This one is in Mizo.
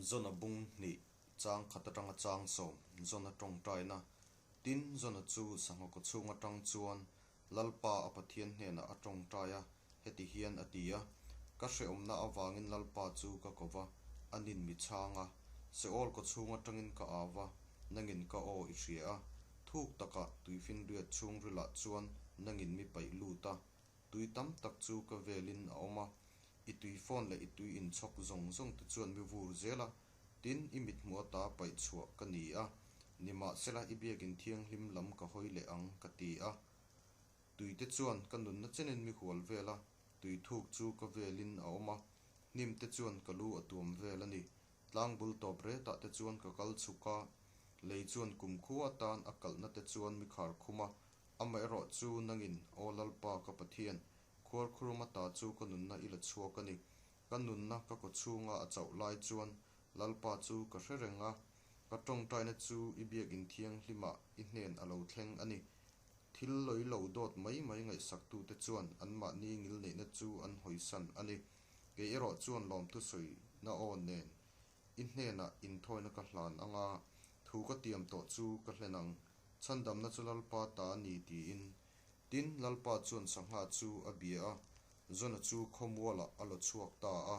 Jona bung hnih chang khat atanga chang sawm Jona tawngtaina Tin, Jona chu sangha kawchhung atang chuan Lalpa a Pathian hnenah a tawngtai a, heti hian a ti a, Ka hrehawmna avangin Lalpa chu ka ko va, a nin mi chhang a. Seol kawchhung atangin ka au va, nangin ka aw i hria a. Thuk takah tuifinriat chhungrilah chuan nangin mi paih lut a, tui tam tak chu ka velin a awm a. I tui fawn leh i tui inchhawk zawng zawng te chuan mi vur zel a, tin, i mithmuh ata paih chhuah ka ni a, nimahsela i biakin thianghlim lam ka hawi leh ang, ka ti a. Tui te chuan ka nunna chenin mi hual vel a, tui thuk chu ka velin a awm a, hnim te chuan ka lu a tuam vel a ni. Tlang bul tawp retah te chuan ka kal chhuk a, lei chuan kumkhua atan a kalhna te chuan mi khar khum a, amaherawh chu nangin, Aw Lalpa ka Pathian, khuarkhurum ata chu ka nunna i la chhuak a ni. Ka nunna ka kaw chhunga a chauh lai chuan Lalpa chu ka hre reng a, ka tawngtaina chu i biakin thianghlimah i hnen a lo thleng a ni. Thil lawi lo dawt mai mai ngaihsaktute chuan anmahni ngilneihna chu an hawisan a ni. Kei erawh chuan lawmthu sawina aw nen i hnenah inthawina ka hlan ang a, thu ka tiam tawh chu ka hlen ang. Chhandamna chu Lalpa ta a ni tiin. Tin, Lalpa chuan sangha chu a bia a, Jona chu khawmualah a la chhuak ta a.